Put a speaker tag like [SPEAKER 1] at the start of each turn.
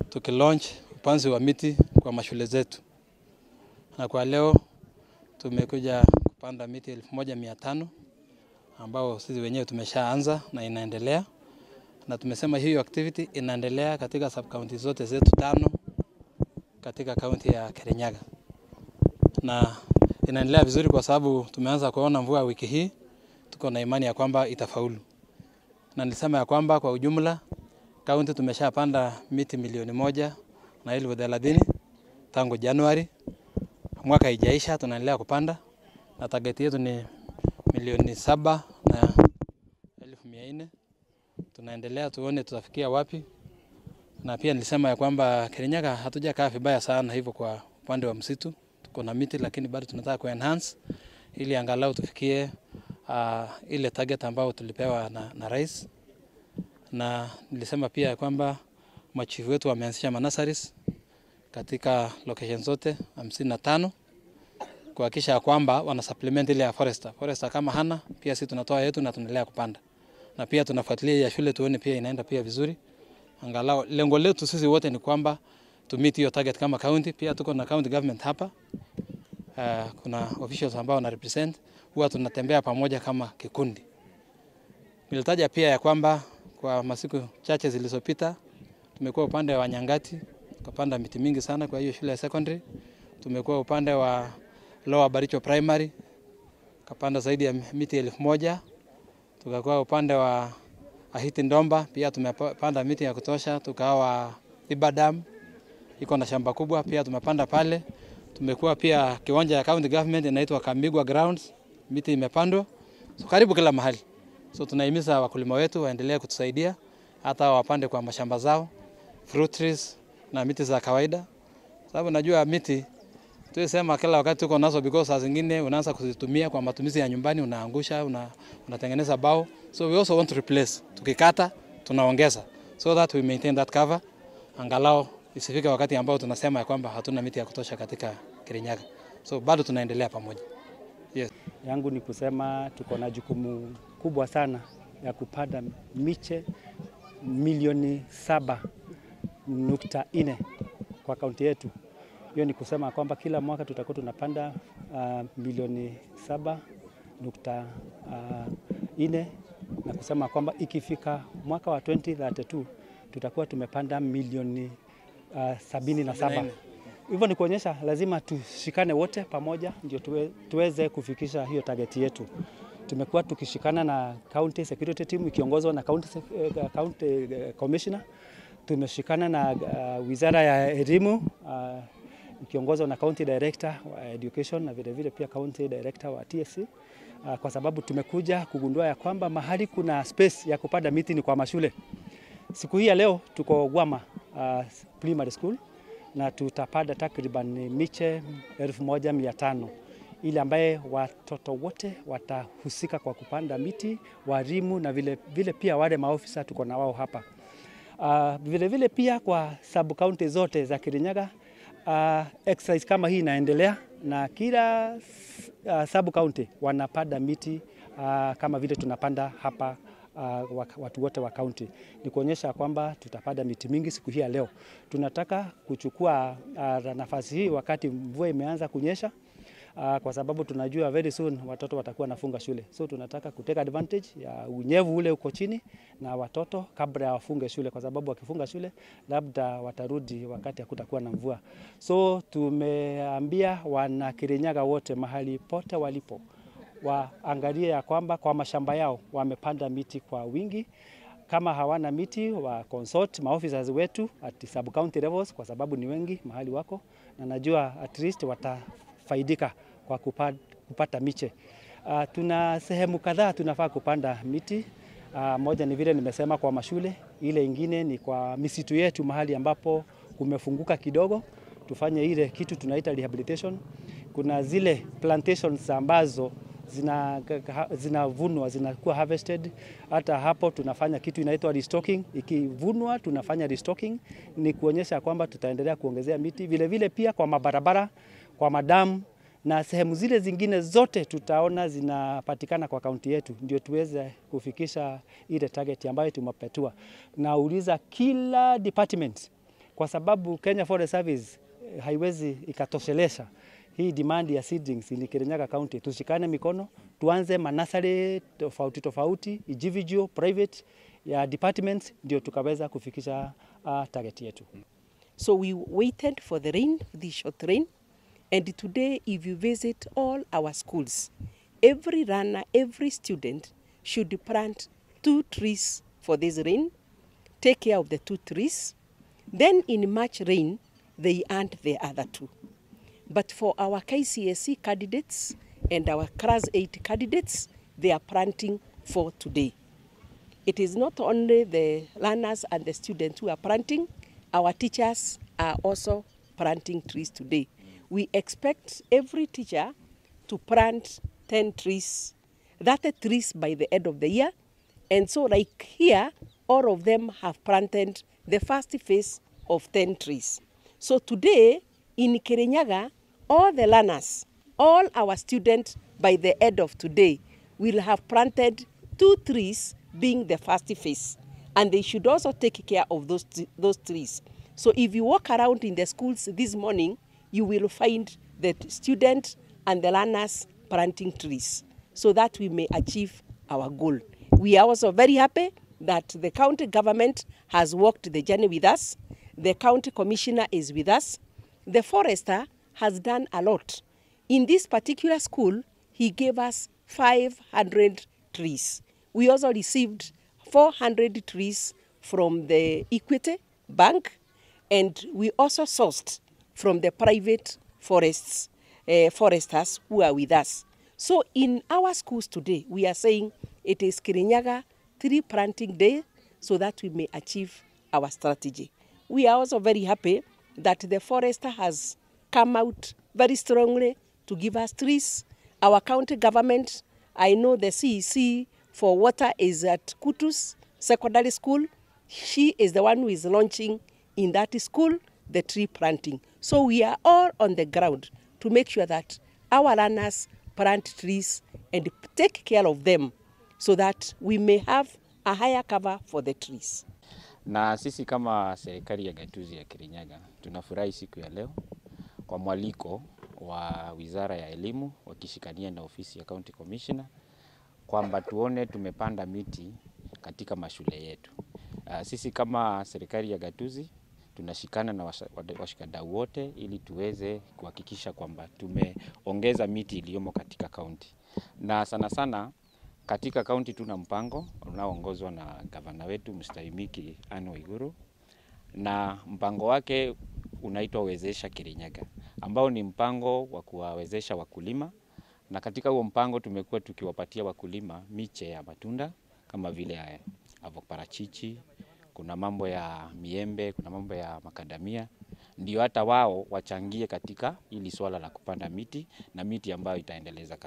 [SPEAKER 1] Tukilaunch upanzi wa miti kwa mashule zetu. Na kwa leo tumekuja kupanda miti 1500 ambao sisi wenyewe tumeshaanza na inaendelea. Na tumesema hiyo activity inaendelea katika sub county zote zetu 5 katika county ya Kirinyaga. Na inaendelea vizuri kwa sababu tumeanza kuona mvua wiki hii, tuko na imani ya kwamba itafaulu. Na nilisema ya kwamba kwa ujumla county tumeshapanda miti 1,030,000 tangu Januari. Mwaka haijaisha, tunaendelea kupanda na target yetu ni 7,400,000. Tunaendelea tuone tutafikia wapi. Na pia nilisema ya kwamba Kirinyaga hatujakaa vibaya sana hivyo kwa upande wa msitu. Tuko na miti lakini bado tunataka ku enhance ili angalau tufikie ile target ambayo tulipewa na rais. Na nilisema pia kwamba machifu wetu wameanzisha nurseries katika location zote 55 kuhakikisha kwamba wana supplement ile ya forester. Forester kama hana, pia sisi tunatoa yetu na tunaendelea kupanda. Na pia tunafuatilia ya shule tuone pia inaenda pia vizuri. Angalau lengo letu sisi wote ni kwamba to meet hiyo target kama county. Pia tuko na county government hapa. Kuna officials ambao wana represent, huwa tunatembea pamoja kama kikundi. Nilitaja pia ya kwamba kwa masiku chache zilizopita tumekuwa upande wa Nyangati tukapanda miti mingi sana kwa hiyo shule ya secondary. Tumekuwa upande wa Lower Baricho Primary tukapanda zaidi ya miti 1000. Tukakuwa upande wa Ahiti Ndomba pia tumepanda miti ya kutosha. Tukawa Ibadam iko na shamba kubwa pia tumepanda pale. Tumekuwa pia kiwanja ya county government inaitwa Kamigwa Grounds, miti imepandwa. So karibu kila mahali. So tunahimiza wakulima wetu waendelee kutusaidia hata wapande kwa mashamba zao fruit trees na miti za kawaida. Sababu najua miti tuisema kila wakati tuko nazo because saa zingine unaanza kuzitumia kwa matumizi ya nyumbani, unaangusha, unatengeneza bao. So we also want to replace. Tukikata tunaongeza so that we maintain that cover. Angalau isifike wakati ambao tunasema ya kwamba hatuna miti ya kutosha katika Kirinyaga. So bado tunaendelea pamoja. Yes.
[SPEAKER 2] Yangu ni kusema tuko na jukumu kubwa sana ya kupanda miche 7.4 milioni kwa kaunti yetu. Hiyo ni kusema kwamba kila mwaka tutakuwa tunapanda 7.4 milioni, na kusema kwamba ikifika mwaka wa 2032 tutakuwa tumepanda milioni 77. Hivyo ni kuonyesha lazima tushikane wote pamoja ndio tuweze kufikisha hiyo target yetu. Tumekuwa tukishikana na county security team ikiongozwa na county commissioner. Tumeshikana na wizara ya elimu ikiongozwa na county director wa education na vile vile pia county director wa TSC, kwa sababu tumekuja kugundua ya kwamba mahali kuna space ya kupanda miti ni kwa mashule. Siku hii ya leo tuko Gwama Primary School na tutapanda takriban miche 1500 ili ambaye watoto wote watahusika kwa kupanda miti, walimu na vile vile pia wale maofisa tuko na wao hapa. Vile vile pia kwa sub county zote za Kirinyaga exercise kama hii inaendelea na kila sub county wanapanda miti kama vile tunapanda hapa watu wote wa county. Ni kuonyesha kwamba tutapanda miti mingi siku hii ya leo. Tunataka kuchukua nafasi hii wakati mvua imeanza kunyesha, kwa sababu tunajua very soon watoto watakuwa nafunga shule, so tunataka kutake advantage ya unyevu ule uko chini na watoto kabla ya wafunge shule, kwa sababu wakifunga shule labda watarudi wakati hakutakuwa na mvua. So tumeambia wana Kirinyaga wote mahali pote walipo waangalie ya kwamba kwa mashamba yao wamepanda miti kwa wingi. Kama hawana miti wa consult maofficers wetu at sub county levels, kwa sababu ni wengi mahali wako, na najua at least watafaidika kwa kupata miche. Tuna sehemu kadhaa tunafaa kupanda miti. Moja ni vile nimesema kwa mashule, ile ingine ni kwa misitu yetu mahali ambapo kumefunguka kidogo, tufanye ile kitu tunaita rehabilitation. Kuna zile plantations ambazo zinavunwa, zinakuwa harvested. Hata hapo tunafanya kitu inaitwa restocking. Ikivunwa tunafanya restocking, ni kuonyesha kwamba tutaendelea kuongezea miti. Vile vile pia kwa mabarabara, kwa madamu na sehemu zile zingine zote tutaona zinapatikana kwa kaunti yetu, ndio tuweze kufikisha ile target ambayo tumepatiwa. Nauliza kila department, Kwa sababu Kenya Forest Service haiwezi ikatoshelesha hii demand ya seedlings in Kirinyaga County, tushikane mikono, tuanze manasari tofauti tofauti, individual, private, ya departments, ndio tukaweza kufikisha target yetu.
[SPEAKER 3] So we waited for the rain, the short rain, and today if you visit all our schools, every learner, every student should plant 2 trees for this rain, take care of the 2 trees, then in March rain, they add the other 2. But for our KCSE candidates and our Class 8 candidates, they are planting 4 today. It is not only the learners and the students who are planting, our teachers are also planting trees today. We expect every teacher to plant 10 trees, 30 trees by the end of the year. And so like here, all of them have planted the first phase of 10 trees. So today in Kirinyaga, all the learners, all our students by the end of today will have planted 2 trees being the first phase. And they should also take care of those trees. So if you walk around in the schools this morning, you will find the students and the learners planting trees so that we may achieve our goal. We are also very happy that the county government has walked the journey with us. The county commissioner is with us. The forester has done a lot. In this particular school, he gave us 500 trees. We also received 400 trees from the Equity Bank, and we also sourced from the private forests, foresters who are with us. So in our schools today, we are saying it is Kirinyaga tree planting day so that we may achieve our strategy. We are also very happy that the forester has come out very strongly to give us trees. Our county government, I know the CEC for water is at Kutus Secondary School. She is the one who is launching in that school the tree planting. So we are all on the ground to make sure that our learners plant trees and take care of them so that we may have a higher cover for the trees.
[SPEAKER 4] Na sisi kama serikali ya gatuzi ya Kirinyaga tunafurahi siku ya leo kwa mwaliko wa Wizara ya Elimu wakishikania na ofisi ya County Commissioner kwamba tuone tumepanda miti katika mashule yetu. Sisi kama serikali ya gatuzi tunashikana na washikadau wote ili tuweze kuhakikisha kwamba tumeongeza miti iliyomo katika kaunti. Na sana sana katika kaunti tuna mpango unaoongozwa na gavana wetu Mstahimiki Anne Waiguru, na mpango wake unaitwa Wezesha Kirinyaga, ambao ni mpango wa kuwawezesha wakulima. Na katika huo mpango tumekuwa tukiwapatia wakulima miche ya matunda kama vile avoparachichi, kuna mambo ya miembe, kuna mambo ya makadamia, ndio hata wao wachangie katika hili swala la kupanda miti na miti ambayo itaendeleza kazi.